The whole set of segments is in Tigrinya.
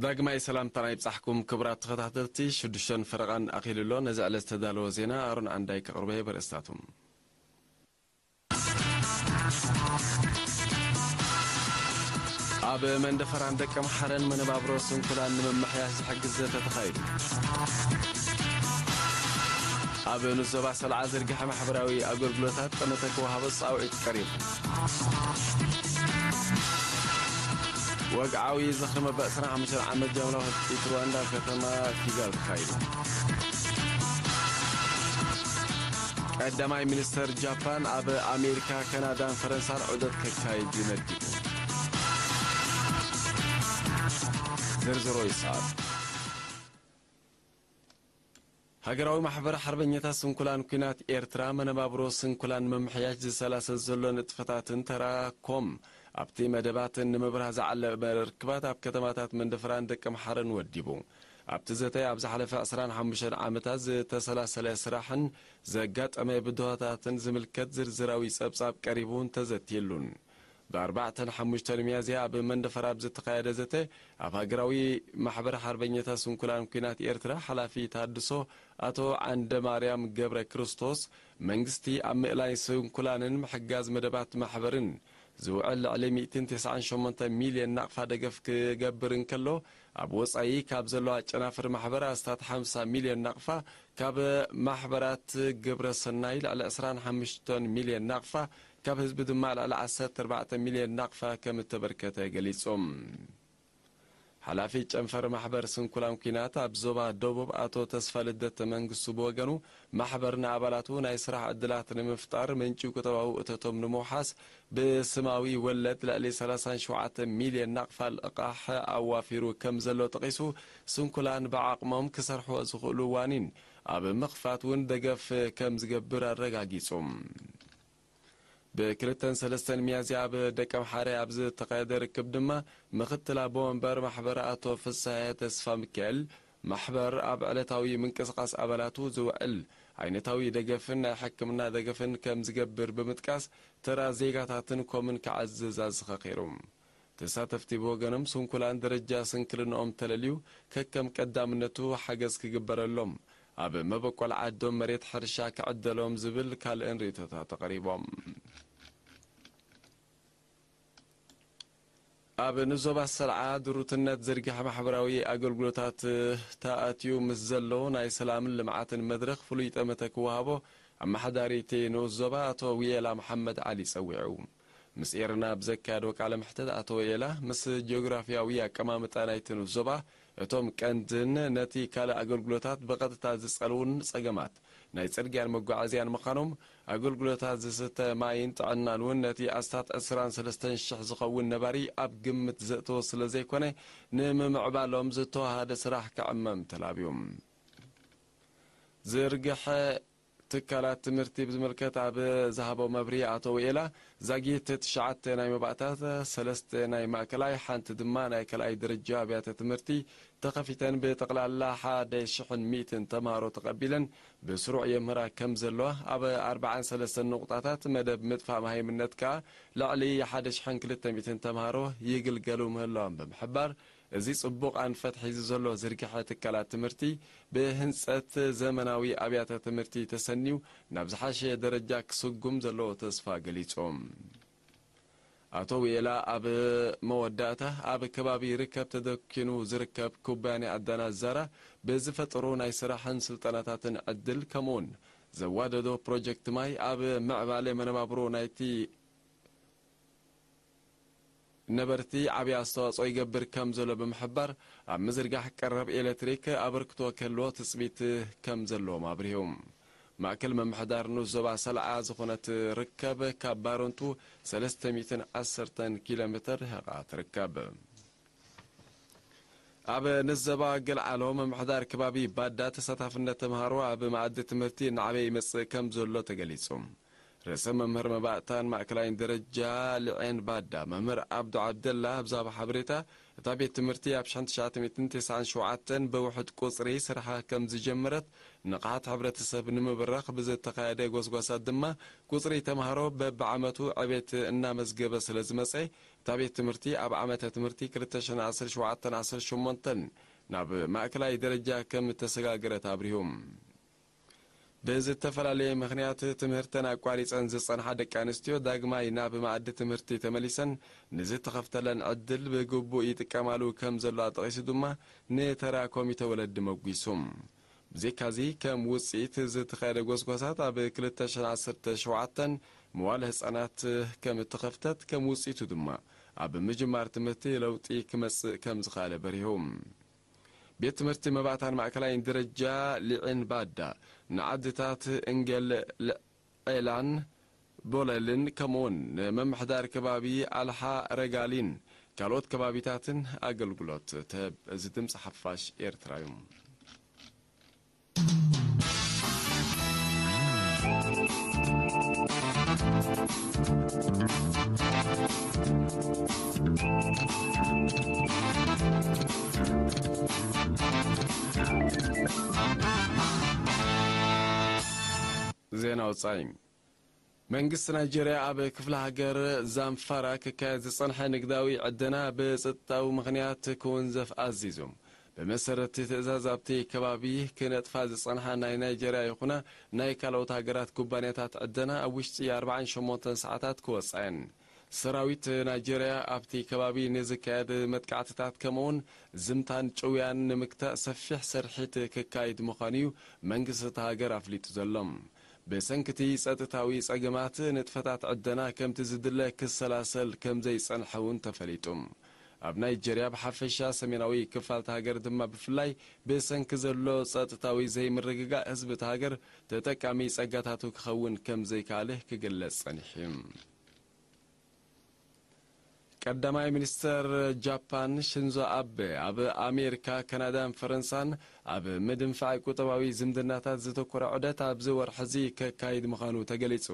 ዳግማይ ሰላምታና ይብጻሕኩም ክቡራት ተኸታተልቲ። ሽዱሽተን ፈረቓን ኣኺሉ ኣሎ። ነዚ ዕለት ዝተዳለወ ዜና ኣሮን ዓንዳይ ከቕርቦ እየ። በርእስታቱ፣ ኣብ መንደፈራን ደቀምሓረን መነባብሮ ስንኩላን ንምምሕያሽ ዝሕግዝ ዘተ ተኻይዱ። ኣብ ንዞባ ሰልዓ ዝርግሐ ማሕበራዊ ኣገልግሎታት ጠመተ ክወሃቦ ጻውዒት ቀሪቡ። ወግዓዊ ዝኽሪ መበል ዕስራን ሓሙሽተን ዓመት ጃምላዊ ህልቂት ሩዋንዳ ኣብ ከተማ ኪጋሊ ተኻይዱ። ቀዳማይ ሚኒስተር ጃፓን ኣብ ኣሜሪካ፣ ካናዳን ፈረንሳን ዑደት ከካይድ መዲቡ። ዝርዝሮ ይስዓብ። ሃገራዊ ማሕበር ሓርበኛታት ስንኩላን ኲናት ኤርትራ መነባብሮ ስንኩላን ንምምሕያሽ ዝሰላሰል ዘሎ ንጥፈታትን ተራ ኮም ኣብቲ መደባትን ንምብራህ ዝዓለመ ርክባት ኣብ ከተማታት መንደፈራን ደቀምሓረን ወዲቡ። ኣብቲ ዘተ ኣብ ዝሓለፈ ዕስራን ሓሙሽተን ዓመታት ዝተሰላሰለ ስራሕን ዘጋጠመ ብድሆታትን ዝምልከት ዝርዝራዊ ጸብጻብ ቀሪቡን ተዘትየሉን። ብኣርባዕተን ሓሙሽተን ሚያዝያ ኣብ መንደፈራ ኣብ ዝተኻየደ ዘተ፣ ኣብ ሃገራዊ ማሕበር ሓርበኛታት ስንኩላን ኲናት ኤርትራ ሓላፊ ታድሶ ኣቶ ዓንደማርያም ገብረ ክርስቶስ፣ መንግስቲ ኣብ ምእላይ ስንኩላንን ምሕጋዝ መደባት ማሕበርን ዝውዕል ልዕሊ ሚእትን ተስዓን ሸሞንተን ሚልዮን ናቕፋ ደገፍ ክገብር እንከሎ፣ ኣብ ወጻኢ ካብ ዘለዋ ጨናፍር ማሕበር ኣስታት ሓምሳ ሚልዮን ናቕፋ፣ ካብ ማሕበራት ግብረ ሰናይ ልዕሊ ዕስራን ሓሙሽተን ሚልዮን ናቕፋ፣ ካብ ህዝቢ ድማ ልዕሊ ዓሰርተ ኣርባዕተ ሚልዮን ናቕፋ ከም እተበርከተ ገሊጹ። ሓላፊ ጨንፈር ማሕበር ስንኩላን ኲናት ኣብ ዞባ ደቡብ ኣቶ ተስፋ ልደት መንግስቱ ብወገኑ፣ ማሕበር ንኣባላቱ ናይ ስራሕ ዕድላት ንምፍጣር፣ ምንጪ ቁጠባዊ እቶቶም ንምውሓስ፣ ብስማዊ ወለድ ልዕሊ ሰላሳን ሸውዓተ ሚልዮን ናቕፋ ልቓሕ ኣዋፊሩ ከም ዘሎ ጠቒሱ፣ ስንኩላን ብዓቕሞም ክሰርሕዎ ዝኽእሉ ዋኒን ኣብ ምኽፋት እውን ደገፍ ከም ዝገብር ኣረጋጊጹ። ብክልተን ሰለስተን ሚያዝያ ኣብ ደቀምሓረ ኣብ ዝተኻየደ ርክብ ድማ፣ ምኽትል ኣቦ ወንበር ማሕበር ኣቶ ፍስሐ ተስፋ ሚካኤል፣ ማሕበር ኣብ ዕለታዊ ምንቅስቓስ ኣባላቱ ዝውዕል ዓይነታዊ ደገፍን ናይ ሕክምና ደገፍን ከም ዝገብር ብምጥቃስ፣ ተራ ዜጋታትን ኮምን ክዓዝዝ ኣዘኻኺሩ። ተሳተፍቲ ብወገኖም፣ ስንኩላን ደረጃ ስንክልንኦም ተለልዩ፣ ከከም ቀዳምነቱ ሓገዝ ክግበረሎም፣ ኣብ መበቆል ዓዶም መሬት ሕርሻ ክዕደሎም ዝብል ካልእን ርእይቶታት ኣቕሪቦም። ኣብ ንዞባ ሰልዓ ድሩትነት ዝርግሐ ማሕበራዊ ኣገልግሎታት ተኣትዩ ምስ ዘሎ ናይ ሰላምን ልምዓትን መድረኽ ፍሉይ ጠመተ ክወሃቦ ኣመሓዳሪ እቲ ንኡስ ዞባ ኣቶ ውየላ መሓመድ ዓሊ ጸዊዑ። ምስ ኤረና ኣብ ዘካየዶ ቃለ መሕትት ኣቶ ውየላ፣ ምስ ጂኦግራፊያዊ ኣቀማምጣ ናይቲ ንኡስ ዞባ፣ እቶም ቀንድን ነቲ ካልእ ኣገልግሎታት ብቐጥታ ዝጸልዉን ጸገማት ናይ ጽርግያን መጓዓዝያን ምዃኖም፣ ኣገልግሎታት ዝስተ ማይን ጥዕናን እውን ነቲ ኣስታት ዕስራን ሰለስተን ሽሕ ዝኸውን ነባሪ ኣብ ግምት ዘእተወ ስለ ዘይኮነ፣ ንምምዕባሎም ዝተወሃደ ስራሕ ክዕመም ተላብዩ። ዝርግሐ ትካላት ትምህርቲ ብዝምልከት ኣብ ዝሃቦ መብርሂ ኣቶ ውኤላ፣ ዛጊት ትሽዓተ ናይ መባእታት፣ ሰለስተ ናይ ማእከላይ፣ ሓንቲ ድማ ናይ ካልኣይ ደረጃ ኣብያተ ትምህርቲ ተኸፊተን ብጠቕላላ ሓደ ሽሕን ሚእትን ተምሃሮ ተቐቢለን ብስሩዕ የምህራ ከም ዘለዋ፣ ኣብ ኣርባዓን ሰለስተን ንቑጣታት መደብ ምጥፋእ መሃይምነት ከኣ ልዕሊ ሓደ ሽሕን ክልተ ሚእትን ተምሃሮ ይግልገሉ ምህላዎም ብምሕባር፣ እዚ ጽቡቕ ኣንፈት ሒዙ ዘሎ ዝርግሐ ትካላት ትምህርቲ፣ ብህንጸት ዘመናዊ ኣብያተ ትምህርቲ ተሰንዩ ናብ ዝሓሸ ደረጃ ክስጉም ዘለዎ ተስፋ ገሊጹ። ኣቶ ውኤላ ኣብ መወዳእታ፣ ኣብ ከባቢ ርከብ ተደኪኑ ዝርከብ ኩባንያ ኣዳና ዛራ ብዝፈጠሮ ናይ ስራሕን ስልጠናታትን ዕድል፣ ከምኡውን ዘዋደዶ ፕሮጀክት ማይ ኣብ ምዕባለ መነባብሮ ናይቲ ነበርቲ ዓቢ ኣስተዋጽኦ ይገብር ከም ዘሎ ብምሕባር፣ ኣብ ምዝርጋሕ ቀረብ ኤሌክትሪክ ኣበርክቶ ክህልዎ ትጽቢት ከም ዘለዎም ኣብሪሁ። ማእከል ምምሕዳር ንኡስ ዞባ ሰልዓ ዝኾነት ርከብ፣ ካብ ባረንቱ ሰለስተ ሚእትን ዓሰርተን ኪሎ ሜተር ርሕቓ ትርከብ። ኣብ ንዘባ ገልዓሎ ምምሕዳር ከባቢ ባዳ፣ ተሳታፍነት ተምሃሮ ኣብ መኣዲ ትምህርቲ እናዓበየ ይመጽእ ከም ዘሎ ተገሊጹ። ርእሰ መምህር መባእታን ማእከላይን ደረጃ ልዔን ባዳ መምህር ኣብዱ ዓብደላ ኣብ ዝሃቦ ሓበሬታ፣ እታ ቤት ትምህርቲ ኣብ ሽሕን ትሽዓተ ሚእትን ተስዓን ሸውዓተን ብውሑድ ቁጽሪ ስርሓ ከም ዝጀመረት፣ ንቕሓት ሕብረተሰብ ንምብራኽ ብዝተኻየደ ጎስጓሳት ድማ ቁጽሪ ተምሃሮ በብዓመቱ ዕቤት እናመዝገበ ስለ ዝመጸ፣ እታ ቤት ትምህርቲ ኣብ ዓመተ ትምህርቲ ክልተ ሽሕን ዓሰርተ ሸውዓተን ዓሰርተ ሸሞንተን ናብ ማእከላይ ደረጃ ከም እተሰጋገረት ኣብሪሁ። ብዝተፈላለየ ምኽንያት ትምህርተን ኣቋሪጸን ዝጸንሓ ደቂ ኣንስትዮ ዳግማይ ናብ መኣዲ ትምህርቲ ተመሊሰን ንዝተኸፍተለን ዕድል ብግቡእ ይጥቀማሉ ከም ዘለዋ ጠቒሱ ድማ ንተራ ኮሚተ ወለዲ መጒሱ። ብዘይካዚ ከም ውጽኢት ዝተኻየደ ጎስጓሳት ኣብ ክልተ ሽሕን ዓሰርተ ሸውዓተን መዋለ ህጻናት ከም እተኸፍተት ከም ውጽኢቱ ድማ ኣብ ምጅማር ትምህርቲ ለውጢ ክመጽእ ከም ዝኸኣለ በሪሁ። ቤት ትምህርቲ መባእታን ማእከላይን ደረጃ ሊዒን ባዳ ንዓድታት እንገል ዒላን ቦለልን ከምኡውን ንምምሕዳር ከባቢ ኣልሓ ረጋሊን ካልኦት ከባቢታትን ኣገልግሎት ትህብ። እዚ ድምፂ ሓፋሽ ኤርትራ እዩ። ዜና ወጻኢ። መንግስቲ ናይጄርያ ኣብ ክፍለ ሃገር ዛምፋራ ክካየድ ዝጸንሐ ንግዳዊ ዕደና ብጸጥታዊ ምኽንያት ክውንዘፍ ኣዚዙ። ብመሰረት እቲ ትእዛዝ ኣብቲ ከባቢ ክነጥፋ ዝጸንሓ ናይ ናይጄርያ ይኹና ናይ ካልኦት ሃገራት ኩባንያታት ዕደና ኣብ ውሽጢ ኣርባዓን ሸሞንተን ሰዓታት ክወጻ እየን። ሰራዊት ናይጄርያ ኣብቲ ከባቢ ንዝካየድ መጥቃዕትታት ከምኡውን ዝምታን ጭውያን ንምግታእ ሰፊሕ ስርሒት ክካይድ ምዃኑ እዩ መንግስቲ እታ ሃገር ኣፍሊጡ ዘሎ። ብሰንኪ እቲ ጸጥታዊ ጸገማት ንጥፈታት ዕደና ከምቲ ዝድለ ክሰላሰል ከም ዘይጸንሐ እውን ተፈሊጡ። ኣብ ናይጄርያ ብሓፈሻ ሰሜናዊ ክፋል እታ ሃገር ድማ ብፍላይ ብሰንኪ ዘሎ ጸጥታዊ ዘይምርግጋእ ህዝቢ እታ ሃገር ተጠቃሚ ጸጋታቱ ክኸውን ከም ዘይከኣለ ክግለጽ ጸኒሑ እዩ። ቀዳማይ ሚኒስተር ጃፓን ሽንዞ ኣበ ኣብ ኣሜሪካ፣ ካናዳን ፈረንሳን ኣብ ምድንፋዕ ቁጠባዊ ዝምድናታት ዘተኮረ ዑደት ኣብዚ ወርሒ እዚ ከካይድ ምዃኑ ተገሊጹ።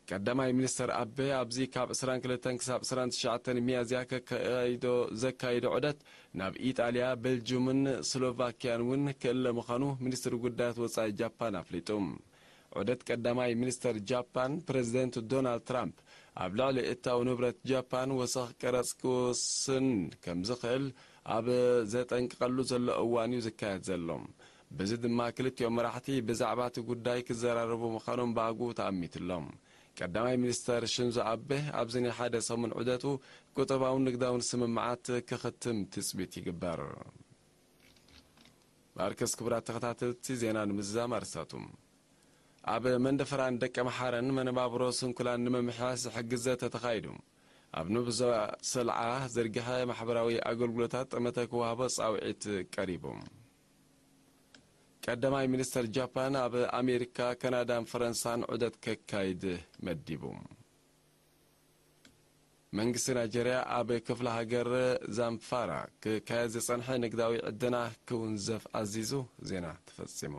ቀዳማይ ሚኒስተር ኣበ ኣብዚ ካብ ዕስራን ክልተን ክሳብ ዕስራን ትሽዓተን ሚያዝያ ከካይዶ ዘካይዶ ዑደት ናብ ኢጣልያ፣ ቤልጅዩምን ስሎቫኪያን እውን ክእለ ምዃኑ ሚኒስትሪ ጉዳያት ወጻኢ ጃፓን ኣፍሊጡ። ዑደት ቀዳማይ ሚኒስተር ጃፓን ፕሬዚደንት ዶናልድ ትራምፕ ኣብ ልዕሊ እታው ንብረት ጃፓን ወሰኽ ቀረጽ ክውስን ከም ዝኽእል ኣብ ዘጠንቅቐሉ ዘሎ እዋን እዩ ዝካየድ ዘሎ። በዚ ድማ ክልቲኦም መራሕቲ ብዛዕባ እቲ ጉዳይ ክዘራረቡ ምዃኖም ብኣግኡ ተኣሚቱ ኣሎ። ቀዳማይ ሚኒስተር ሽንዞ ኣቤ ኣብዚ ናይ ሓደ ሰሙን ዑደቱ ቁጠባውን ንግዳውን ስምምዓት ክኽትም ትጽቢት ይግበር። ኣርከስ ክቡራት ተኸታተልቲ ዜና ንምዝዛም ኣርስታቱ። ኣብ መንደፈራን ደቀ መሓረን መነባብሮ ስንኩላን ንምምሕያሽ ዝሕግዝ ዘተ ተኻይዱ። ኣብ ንብዞ ሰልዓ ዘርጊሐ ማሕበራዊ ኣገልግሎታት ጠመተ ክወሃቦ ጻውዒት ቀሪቡ። ቀዳማይ ሚኒስተር ጃፓን ኣብ ኣሜሪካ፣ ካናዳን ፈረንሳን ዑደት ከካይድ መዲቡ። መንግስቲ ናይጀርያ ኣብ ክፍለ ሃገር ዛምፋራ ክካየድ ዝጸንሐ ንግዳዊ ዕደና ክውንዘፍ ኣዚዙ። ዜና ተፈጺሙ።